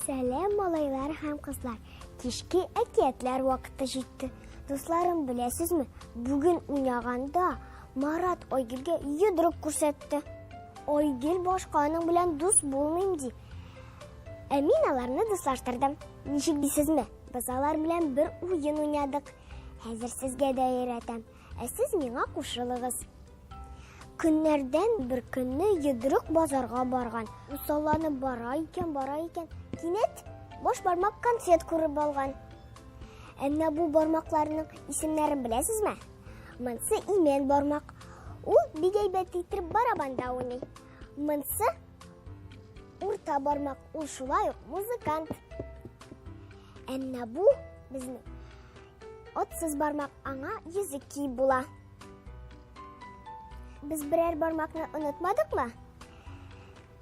Сәлам, малайлар һәм кызлар. Кичке әкиятләр вакыты җитте. Дусларым, беләсезме, бүген уйнаганда Марат Айгөлгә йодрык күрсәтте. Айгөл башка аның белән дус булмыйм ди. Ә мин аларны дуслаштырдым. Ничек дисезме? Без алар белән бер уен уйнадык. Хәзер сезгә дә өйрәтәм. Ә сез миңа кушылыгыз. Көннәрдән бер көнне йодрык базарга барган. Усалланып бара икән, бара икән. Кинәт баш бармак конфет күреп алган. Әмма бу бармакларның исемнәрен беләсезме? Монсы имән бармак. Ул бик әйбәт итеп барабанда уйный. Монсы урта бармак, ул шулай ук музыкант. Әмма бу безнең Отсыз бармак аңа йөзек киеп була. Без берәр бармакны онытмадыкмы?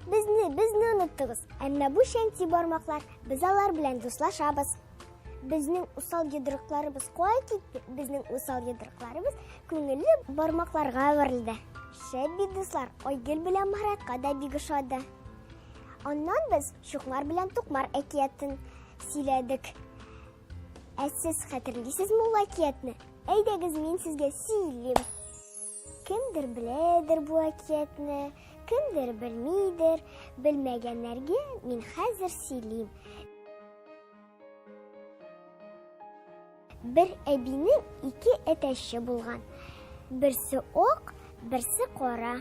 Безне, безне оныттыгыз. Әмма бу чәнти бармаклар, без алар белән дуслашабыз. Безнең усал йодрыкларыбыз кая китте? Безнең усал йодрыкларыбыз күңелле бармакларга әверелде. Шәп бит, дуслар, Айгөл белән Маратка да бик ошады. Аннан без Чукмар белән Тукмар әкиятен сөйләдек. Ә сез хәтерлисезме ул әкиятне? Әйдәгез, мин сезгә сөйлим. Кемдер беләдер бу әкиятне, кемдер белмидер. Белмәгәннәргә мин хәзер сөйлим. Бер әбинең ике әтәче булган. Берсе ак, берсе кара.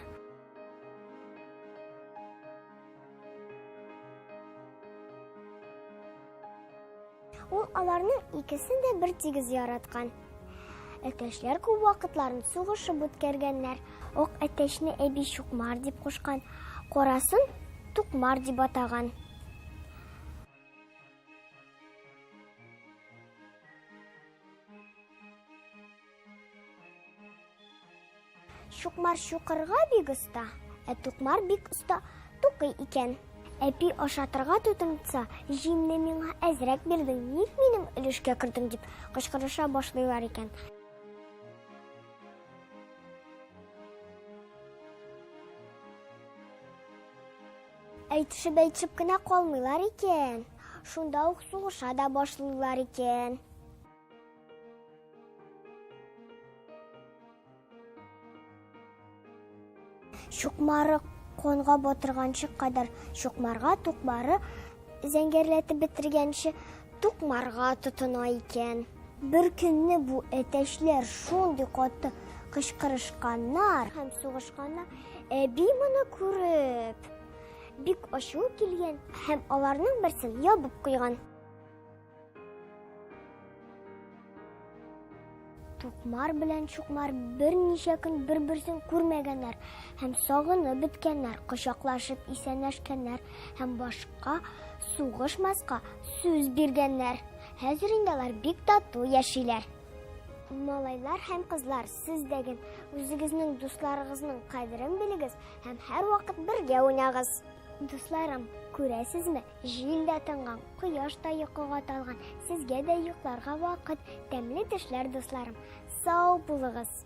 Ул аларның икесен дә бер тигез яраткан. Әтәчләр күп вакытларын сугышып үткәргәннәр. Ак әтәчне әби Чукмар дип кушкан, карасын Тукмар дип атаган. Чукмар чукырга бик оста, ә тукмар бик оста тукый икән. Әпи ашатырга тотынса, җимне миңа әзрәк бирдең, ник минем өлешкә кердең дип кычкырыша башлыйлар икән. Әйтешеп-әйтешеп кенә калмыйлар икән, шунда ук сугыша да башлыйлар икән. Чукмары конга батырганчы кадәр чукмарга тукмары зәңгәрләтеп бетергәнче тукмарга тотына икән. Бер көнне бу әтәчләр шундый каты кычкырышканнар һәм сугышканнар. Әби моны күреп, бик ачуы килгән һәм аларның берсен ябып куйган. Тукмар белән Чукмар берничә көн бер-берсен күрмәгәннәр һәм сагынып беткәннәр, кочаклашып исәнләшкәннәр һәм башка сугышмаска сүз биргәннәр. Хәзер инде алар бик тату яшиләр. Малайлар һәм кызлар, сез дә ген үзегезнең дусларыгызның кадерен белегез һәм һәрвакыт бергә уйнагыз. Дусларым, күрәсезме, Җил дә тынган, кояш та йокыга талган. Сезгә дә йокларга вакыт. Тәмле төшләр, дусларым. Сау булыгыз.